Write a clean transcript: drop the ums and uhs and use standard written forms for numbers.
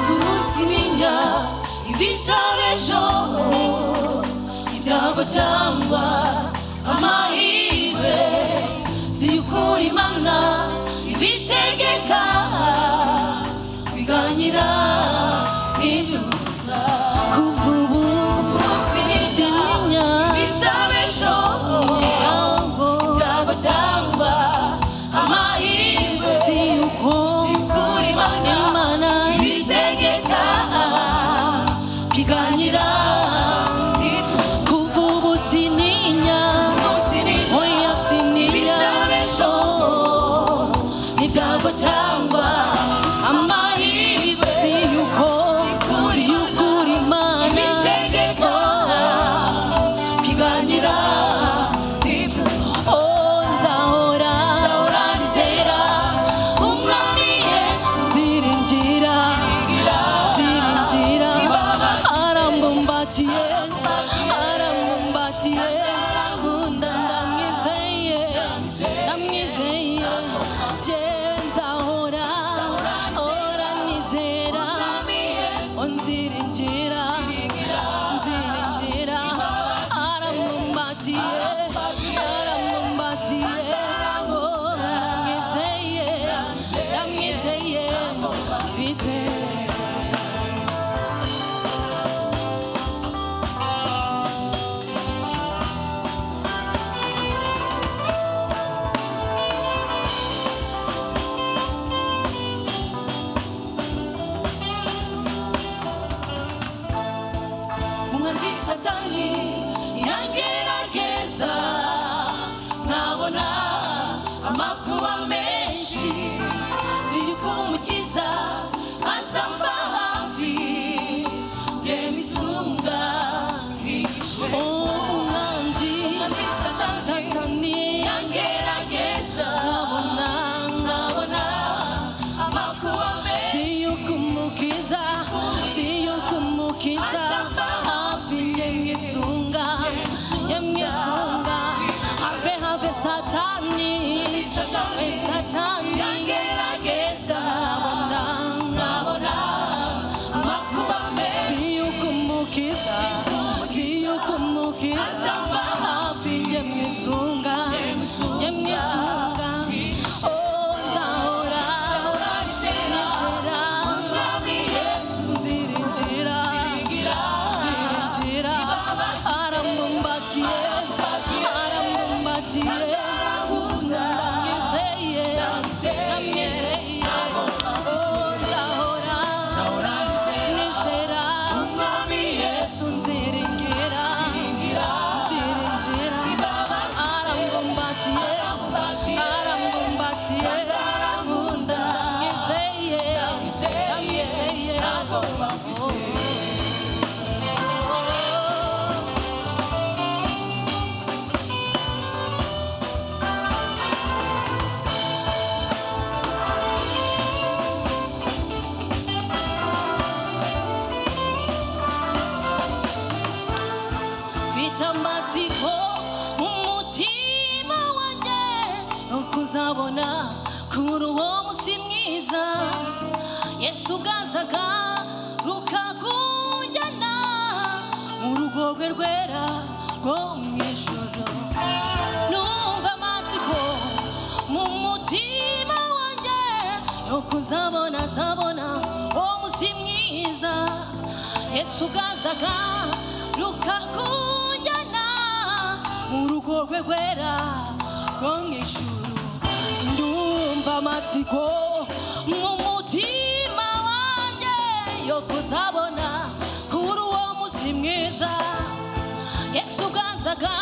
Kuva ibizabesho ibyago cyangwa amahirwe ziyukura Imana ibitegeka biganyira n'ibyusa. Kuva ubu simenya ibizabesho ibyago cyangwa amahirwe ziyukura Imana ibitegeka biganyira. Kuva ubu sininya, oya sininya ibyago cyangwa amahirwe ziyukura Imana ibitegeka biganyira. Oh, nzahora nizera Umwami Yesu, ziringira ziringira, arambumbatiye arambumbatiye, nkunda ndamwizeye ndamwizeye, jyewe nzahora hora nizera, oh, nziringira nziringira, arambumbatiye arambumbatiye, oh, ndamwizeye ndamwizeye mfite. Umwanzi Satani yangerageza, nkabona amakuba menshi, ziri kumukiza azamba hafi, njye nisunga mwigishe. Umwanzi Satani yangerageza, nkabona nkabona amakuba menshi, ziyukumukiza ziyukumukiza hafi, njye mwisunga njye mwisunga, have have Satani Satani yangerageza, nkabona nkabona amakuba menshi, ziyukumukiza ziyukumukiza hafi, njye mwisunga njye mwisunga, oh, nzahora nizera Yesu, nziringira nziringira, arambumbatiye arambumbatiye, ndamwizeye ndamwizeye, oh, nzahora nizera Yesu, nziringira nziringira, arambumbatiye arambumbatiye, ndamwizeye ndamwizeye. Mfite amatsiko mu mutima wanjye yo kuzabona kuri uwo munsi mwiza Yesu ubwazaga rukakunjyana mu rugo rwe rwera rwo mu ijuru. Numva amatsiko mu mutima wanjye yo kuzabona zabona uwo munsi mwiza Yesu ubwazaga rukakunjyana mu rugo rwe rwera rwo mu ijuru. Ndumva amatsiko mu mutima wanjye yo kuzabona kuri uwo munsi mwiza Yesu ubwazaga.